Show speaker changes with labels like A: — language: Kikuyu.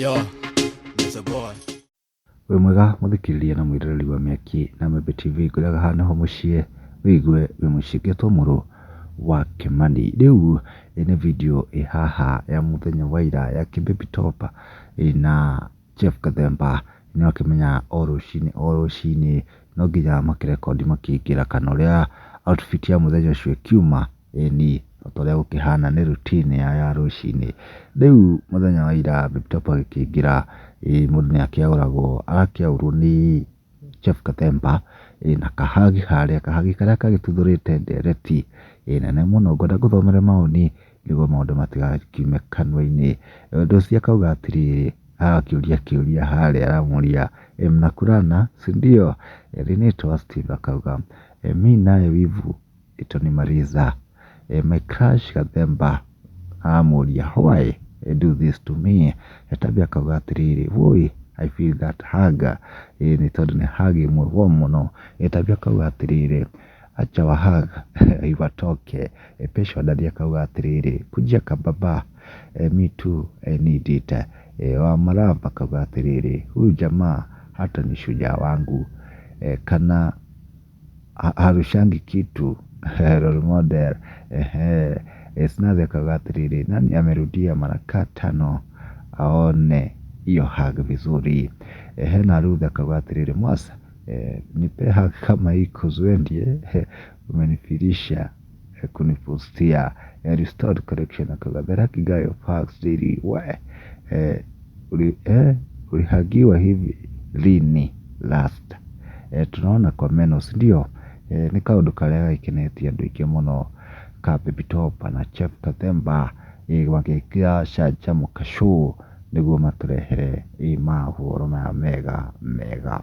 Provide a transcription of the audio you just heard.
A: Yo, Mr. Boy.
B: Wĩ mwega mũthikĩrĩria na mwĩroreri wa Mĩaki na Membe TV, ngwĩraga haha nĩho mũciĩ wĩigue wĩ mũciĩ ngetwo mũrũ wa Kĩmani. Rĩu nĩ video ĩ haha ya mũthenya wa ira ya Kĩ Baby Top na Jeff Kathemba. Nĩ wakĩmenya o rũcinĩ o rũcinĩ no nginya makĩrekondi makĩingĩra kana ũrĩa outfit ya mũthenya ũcio ĩkiuma, ĩni o ta ũrĩa gũkĩhana nĩ routine yao ya rũcinĩ. Rĩu mũthenya wa ira Baby Top agĩkĩingĩra, mũndũ nĩ akĩaũragwo, arakĩaũrwo nĩ Jeff Kathemba na ka hug harĩa, ka hug karĩa gagĩtuthũrĩte ndereti nene mũno. Ngwenda ngũthomere maoni nĩguo maũndũ matigakiume kanua-inĩ. Ũndũ ũcio akauga atĩrĩrĩ, agakĩũria kĩũria harĩa aramũria, mnakulana si ndio? Linet wa Steve akauga, mi naye wivu itanimaliza. My crush Gathemba aramũria, why do this to me? Tabia akauga atĩrĩrĩ, woi, I feel that hug. Nĩ tondũ nĩ hug ĩmwe warm mũno. Tabia akauga atĩrĩrĩ, acha wa hug iwatoke. Pesho Ndadi akauga atĩrĩrĩ, kujia kababa, me too I need it. Wa Malava akauga atĩrĩrĩ, huyu jamaa hata ni shujaa wangu, kana harushangi kitu, role model. Ehe. Snathi akauga atĩrĩrĩ, nani amerudia mara ka tano aone hiyo hug vizuri. Hena Ruth akauga atĩrĩrĩ, Mwasa, nipe hug kama hii kuzwendie umenifirisha kunipostia. Restored Collection akauga, the lucky guy of hugs daily, we ulihagiwa hivi lini last? Tunaona kwa meno, si ndio? Nĩ kaũndũ karĩa gagĩkenetie andũ aingĩ mũno ka Baby Top na Jeff Kathemba magĩkĩra Canjamũka Show nĩguo matũrehere mahoro maya mega mega.